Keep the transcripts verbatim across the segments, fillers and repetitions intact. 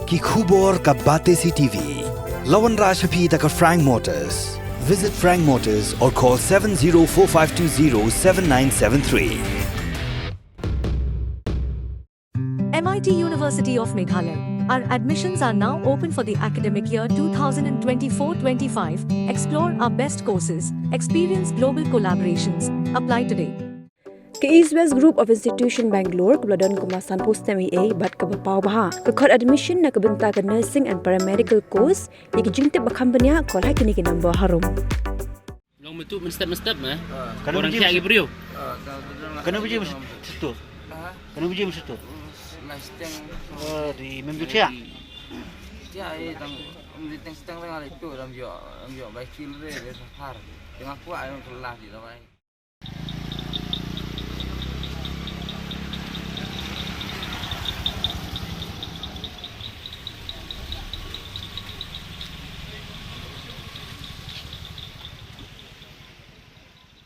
Ki khubor ka Batesi TV. La wanrah sha phi da ka Frank Motors. Visit Frank Motors or call seven zero four five two zero seven nine seven three. M I T University of Meghalaya. Our admissions are now open for the academic year two thousand twenty-four twenty-five. Explore our best courses, experience global collaborations. Apply today. Ka East West Group of Institution Bangalore kaba la don kumba sanphew snem eiei bad kaba paw bha ka khot admission na ka bynta ka nursing and paramedical course. Ïa ki jingtip ba kham bniah, call ha kine ki number harum. Long mynta mynstep mynstep ma. Kano biji ki briew? Kano biji mynstep? Kano biji mynstep? Di mem jutia. Tia ai tang di tang stang tang ada itu ram jo ram jo baik kil re re safar. Tengah kuat ai kelas di dalam.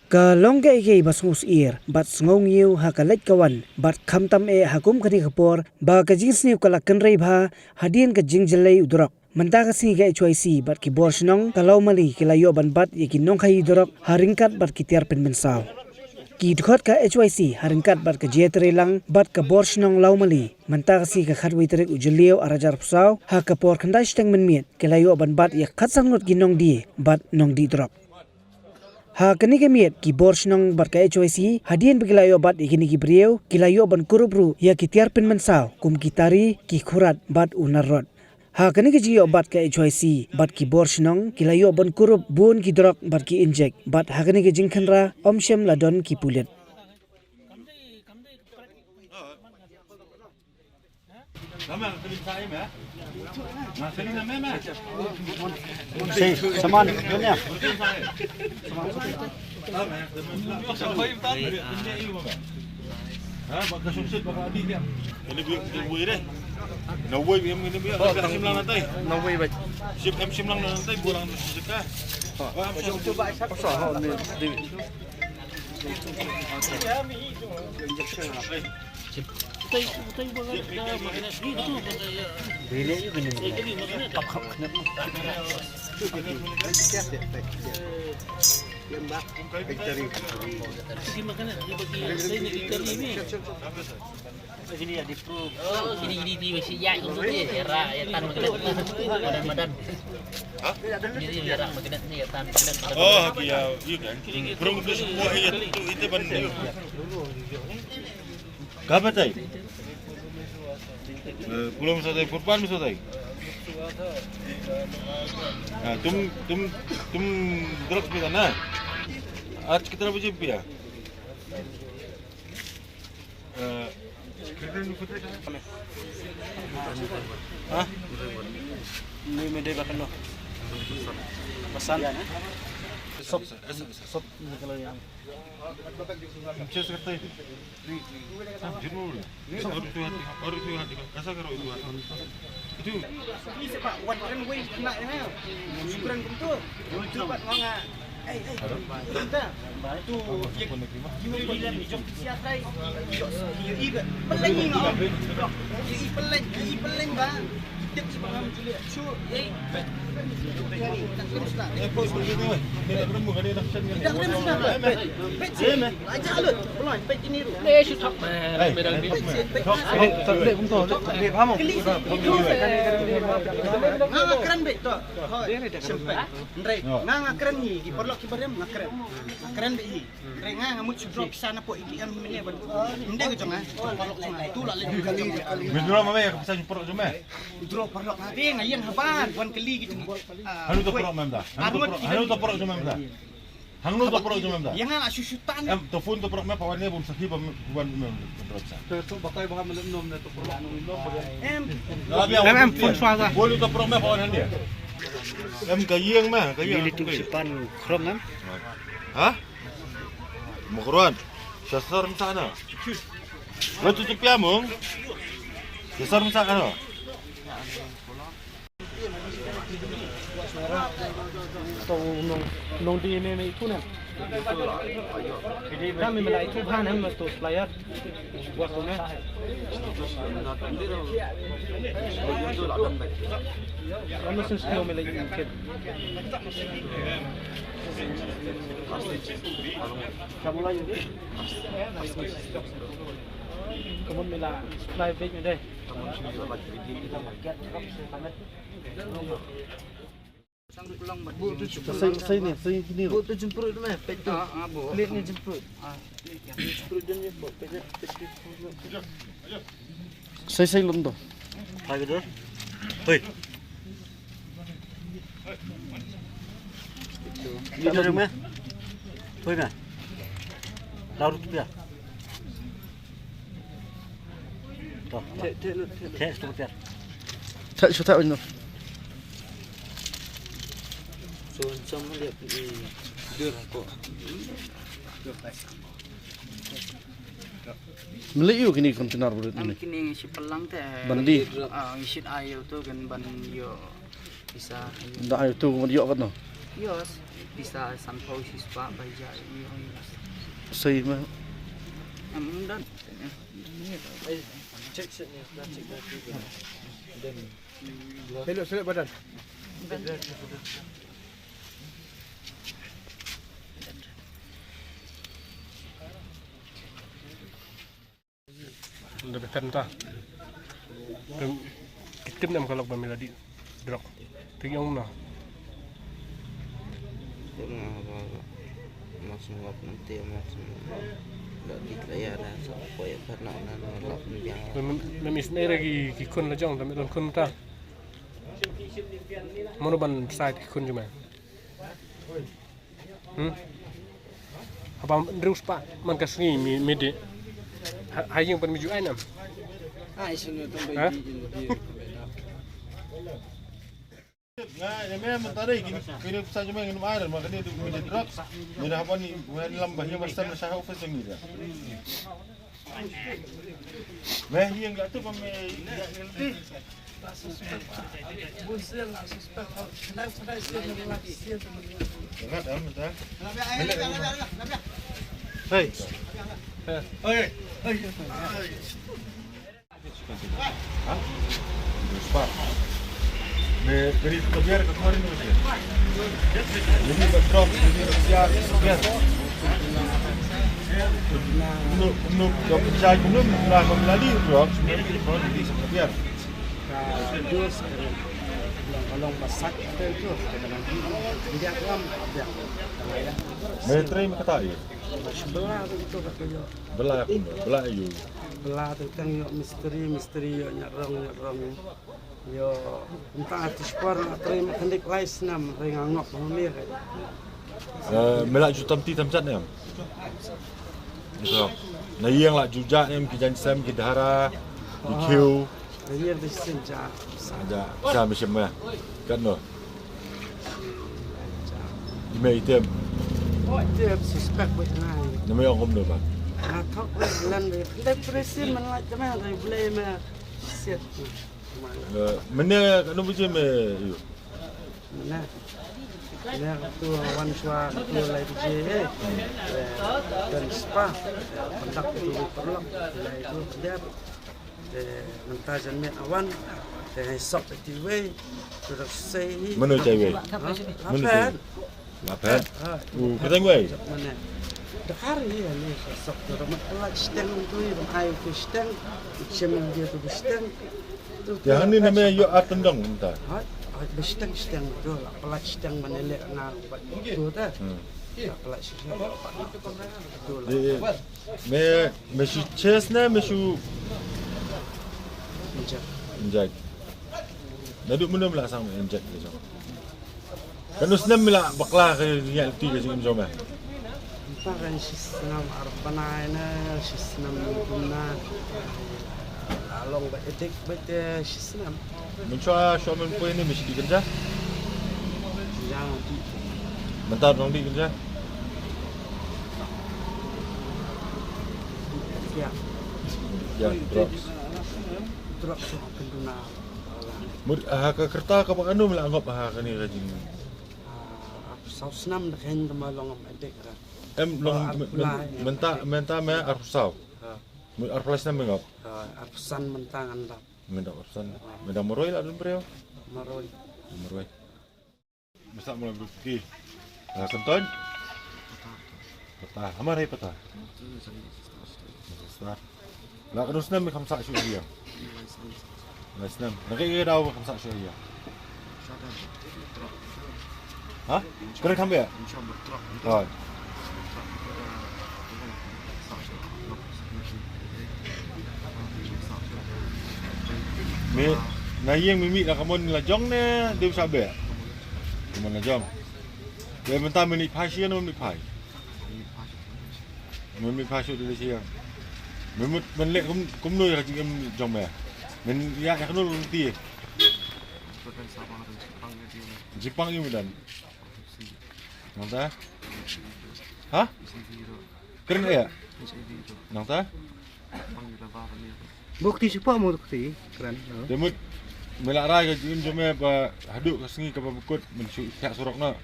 Ka long kaei kaei ba sngewsyier bad sngewngiew ha ka leit ka wan bad khamtam eh ha kum kane ka por ba ka jingsniew ka la kynrei bha hadien ka jingjyllei u drok. Mynta ka sngi ka H Y C bad ki bor shnong ka Lawmali ki la ïoh ban bat ïa ki nongkhaïi drok ha ryngkat bad ki tiar pynmynsaw. Ki dkhot ka H Y C ha ryngkat bad ka jingïatreilang bad ka bor shnong Lawmali mynta ka sngi ka khatwei tarik u Jylliew ar hajar arphew saw ha ka por khyndai shiteng mynmiet ki la ïoh ban bat ïa khatsan ngut ki nongdie bad nongdih drok. Ha kane ka miet ki bor shnong bad ka H Y C hadien ba ki la ïoh bat ïa kine ki briew ki la ïoh ban kurup ruh ïa ki tiar pynmynsaw kum ki tari, ki khurat bad u narrot. Ha kane ka jingïoh bat ka H Y C bad ki bor shnong ki la ïoh ban kurup bun ki drok bad ki injek bad ha kane ka jingkhynra ym shym la don ki pulit. Oh, ki ïa, ïa kan. Krum ke semua ïa tu, itu ban. Kaba tai? Eh, pulom sa tai, purpan mi sa tai. Ah, tum, tum, tum drugs pia na? Aaj kitna baje pia? Eh, ha? Ni me dei ba kano? Basan. Sop, sop ni kalau yang. Em, check करते हैं। जरूर। और तो यार, और तो यार, कैसा करो, itu. Ini sebab wan kren wei kena ya. Syukuran kumtu. Cepat nganga. Eh, eh. Kita. Tu ye. Ni jom siap rai. Yo, yo ibe. Peleng ni ngau. Yo, i peleng, i peleng ba. Tip i ba ngam juli. Shu, eh. Nga nga kren beit to. Hoi, sempet. Ndrei, nga nga kren hi, ki paralok ki barim nga kren. Nga kren beit hi. Ndrei nga nga mut shu drop pisa na pok A T M hi mynne ban. Ym dei ka jong nga. Paralok jong nga. Tu la leh. Withdraw ma me ka pisa jong paralok jong me. Withdraw paralok nga. Te nga ïeng habar wan kylli ki jong. Hanu to paralok mem da. Hanu to paralok, hanu to paralok jong mem da. Hangno to paralok jong mem da. Ïa nga la shu shu tan. Em, to phone to paralok me pa wan ne bun sakhi ba me wan me. To to batai ba me nom ne to paralok nom nom. Em. Em em phone swa da. Bolu to paralok me pa wan ne. Em ka ïeng me, ka ïeng. Ini tu sipan krom em. Ha? Mukron. Sasar msana. Lo tu tu pia mung. Sasar msana. To nong nong di me me itu na. Kami me la itu phan hem to supplier. Wa to me. Come on, Mila. Fly big today. Sei, sei ni, sei kini. Buh tu jemput tu meh, pet tu. Ah, ah, buh. Plate ni jemput. Ah, plate ni jemput. Jemput jemput, pet tu. Sei, sei lum tu. Hai gitu. Hoi. Ini tu meh. Hoi meh. Lalu tu ya. Theh, theh lut, theh lut. Theh shu theh. Theh shu theh lut. So, sama dia, mm, dur ko. Meli yu kini container bulut ni. Kini shi palang te. Bandi. Ah, isit ayo tu kan ban yo. Pisa. Da ayo tu mo ïoh katno? Ïoh, pisa sanphew shispah ba ïa ïoh. Sei ma. Em, dan. Check, check ni, check, check. Hello, hello, badan. Nda beten ta. Em, ki tip ne em ka lok ba mi la dih drok. Te ki ong na. Tip nga ba mas ngop nanti mas da dih la ïa da sa poi ka na na lok ni biang. Mem, mem is ne ra ki, ki khun la jong, da me don khun ta. Mano ban sai ki khun jong me. Hmm? Haba hynriew spah man ka sngi mi, mi dih. Ha, ha ïing pat mi ju ai ne em? Ai sngewthuh ba ïa dih. Nga ïa me mynta dei kine, kine pisa jong me ngin ai ma kane tu mi dih drok. Mi da haba ni, me lam ba ïa ba sem na sha office jong ngi da. Me ïing ga tu ba me ïa ngi. Hey. Hey. Hey. Ha? Dua spah. Me beri ka biar ka kemarin tu. Ini betrok, ini biar, biar. Nuk, nuk, kau percaya belum? Lah, kau lali, bro. Sebenarnya, kau ini sama biar. Ka dus ka long, ka long ba sat ka ten tu, ka dang di, di dia ka lam, ka biang. Me trei me kata ïa. Bela tu tu ka tu ïoh. Bela aku, bela ïa. Bela tu tang ïoh misteri, misteri ïoh ñiah rong, ñiah rong. Ïoh, mynta tu spah nga trei mechanic lai snem, trei nga ngop hangne. Eh, me la ju tam ti tam jat ne em? Ito. Na ïing la ju jah ne em ki jaiñsem, ki dhara, ki khiew. Na ïing da shisien jah. Jah, jah me shem me. Katno? I mei i tem. I tem suspek bad ngai. Na me ong kumno ba? Nga thok bad len bad. Dei presi men lait te me, dei blei me. Siet. Eh, mene katno baje me ïoh? Mene. Mene katu wan shuwa katu lai baje eh. Eh, dan spa. Eh, kontak tu paralok. Lai tu dep. Te mynta jan miet a wan, te ngi sop ïa kiwei, tu da sei hi. Mano jaiwei? Ha? Mano jaiwei? Lapet. Ha. U katang wei. Mane. Da kar hi ani sop tu da mat pala steng tu, da ai tu steng. Chem dia tu steng. Tu ya ni name yo atendong mynta. Ha? Ai steng steng tu la pala steng mane le nga tu ta. Hmm. La pala steng. Tu la. Me, me shu chest ne, me shu inject. Inject. Naduh mynno me la sah inject ne jong? Katno snem me la bakla ka ïa lynti ka jingim jong me? Mynta kan shi snem ar bnai ne, shi snem kumne. La long ba edik ba te shi snem. Mynshuwa, shuwa men poi ne me shu dih kynja? Kynja nga dih. Mynta dang dih kynja? Dih kiad. Kiad drugs. Drugs shuwa kynduna. Mut ha ka rta kaba katno me la ngop ha kane ka jing. Ah, arphew saw snem da khein da ma long addict ra. Em long mynta, mynta me arphew saw. Ha. Mut arphew lai snem me ngop. Ha, arphew san mynta ngan lap. Mynta Orson. Mynta Marwei la don briew. Marwei. Marwei. Masa mula berpikir. Lah, Senton? Patah. Hamar hai patah. Star. Lah, kano snem me kham sah shuh ïa? Lai snem. Na kaei kaei ka daw me kham sah shuh ïa? Ha? Kren kham bha? Hooid. Me, na ïing me mih la ka mon la jong ne dei sha beh? Ka mon la jong. Te mynta me mih phai sha ïing ne me mih phai? Me mih phai sha ïing. Me mut men leh kum, kumno ïa ka jingim jong me? Men ïa, ïa kano lynti? Jingpang ïa me don. Nangta? Ha? Kren ïa? Nangta? Bukti shuwa mo bukti kren. Te mut me la rai ka jingim jong me ba haduh ka sngi kaba bkut men shu thiah surok na.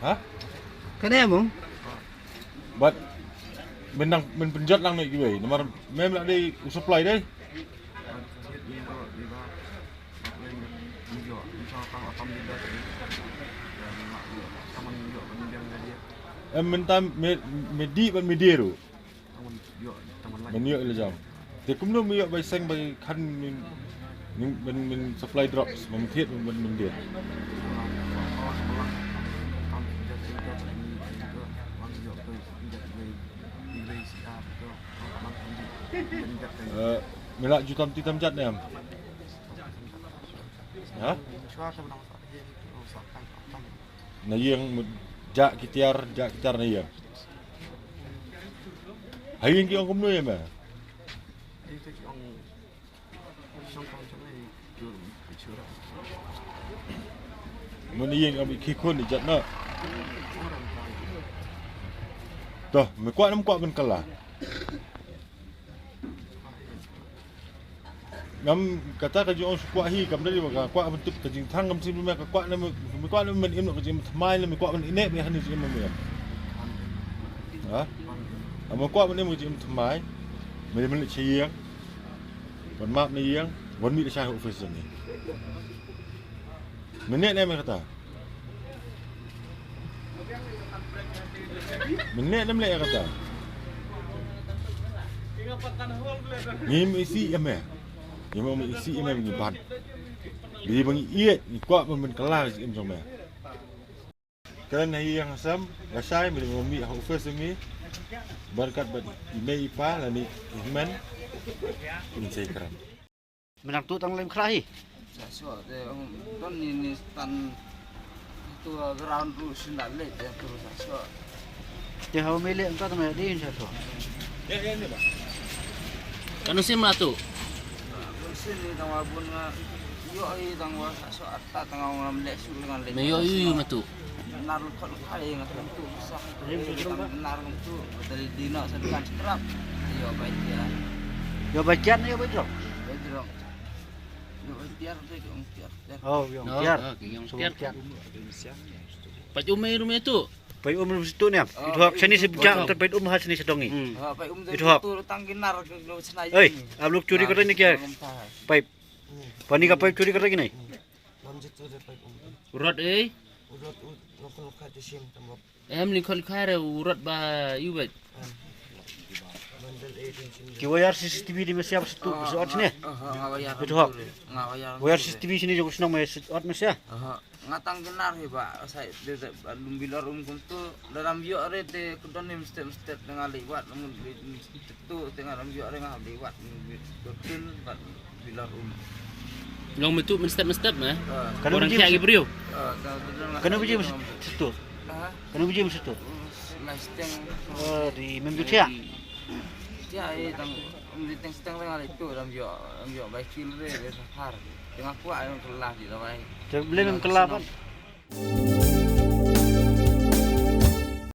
Ha? Kane mo? Bad men nang, men pynjot lang na kiwei. Namar me la dei u supply dei. Em, mynta me, me dih bad me die ruh. Men ïoh ïa la jam. Te kumno me ïoh bai seng bai khan men, men, men, men supply drugs, men thied, men, men die. Eh, me la ju tam ti tam jat ne em? Ha? Na ïing mut jah ki tiar, jah ki tiar na ïing. Ha ïing ki ong kumno ïa me? Mut na ïing ong ki khun jat na. To, me kwah ne ym kwah ban kylla? Ngam kata ka jingong shu kwah hi, kam dei ba ka kwah ban tip ka jingthang, kam shu ba me ka kwah ne me, me kwah ne men im noh ka jingim thymmai, ne me kwah ban ïeh beit ha ka jingim me. Ha? Ngam kwah ban im ka jingim thymmai. Me dei men leit sha ïing. Ban map na ïing, wan mih da shai ha office jong ngi. Mynne ne me kata? Mynne ne me leh kata? Ngim isih ïa me. Ngim isih ïa me ngi ban. Dei ba ngi ïeit, ngi kwah ba men kylla ka jingim jong me. Kren ha ïing ha sem, lashai, me dei ba mih ha office jong ngi. Bad kat bad i mei i pa lane i hynmen. Ngin sa ïakren. Me nang tuh tang lem khra hi. Sa shuh te ong don ni ni stan tu ground ruh shin da leh te tu sa shuh. Te hau me leh engka tang leh din sa shuh. Kano sien me la tuh? Bun sien ni tang wa bun nga ïoh hi tang wa sa shuh atta tang wa ngam leh shuh ngan leh. Me ïoh ïoh me tuh. Nar lukot lukot ïa nga tang tu sa. Tang nar ngam tu. Tadi dina sa kan scrap. Ïoh bai tiar. Ïoh bai tiar ne ïoh bai drop? Bai drop. Ïoh bai tiar te ïoh tiar. Oh, ïoh tiar. Oh, ïoh tiar. Tiar. Pait um ei ruh me tuh. Pait um ruh me tuh ne. Itu hak sini si bujak ter pait um ha sini sedongi. Itu hak. Itu hak. Itu hak. Ei, am luk curi kata ni kya? Pait. Pani ka pait curi kata kini. Rot ei. Em, lyngkhot lyngkhai re u rot ba ïu beit. Ki wire C C T V dei me siap satu, satu ot sini. Itu hak. Wire C C T V sini jong shnong me satu ot me siap. Nga tang kinar hi ba sai de ba lum bilor um kumtu dalam ïoh re te kudon ni mesti mesti tengah lewat namun tu tengah lam ïoh re nga lewat. Betul ba bilor um. Long me tuh mynstep mynstep me. Kano biji ki briew? Kano biji mesti tu? Kano biji mesti tu? Lasteng. Oh, di mem tu thiah. Thiah ai tang um di teng steng tang ai tu lam ïoh lam ïoh bai kil re re safar. Tengah kuat ai kelah di lamai. Te boleh mem kelah pan.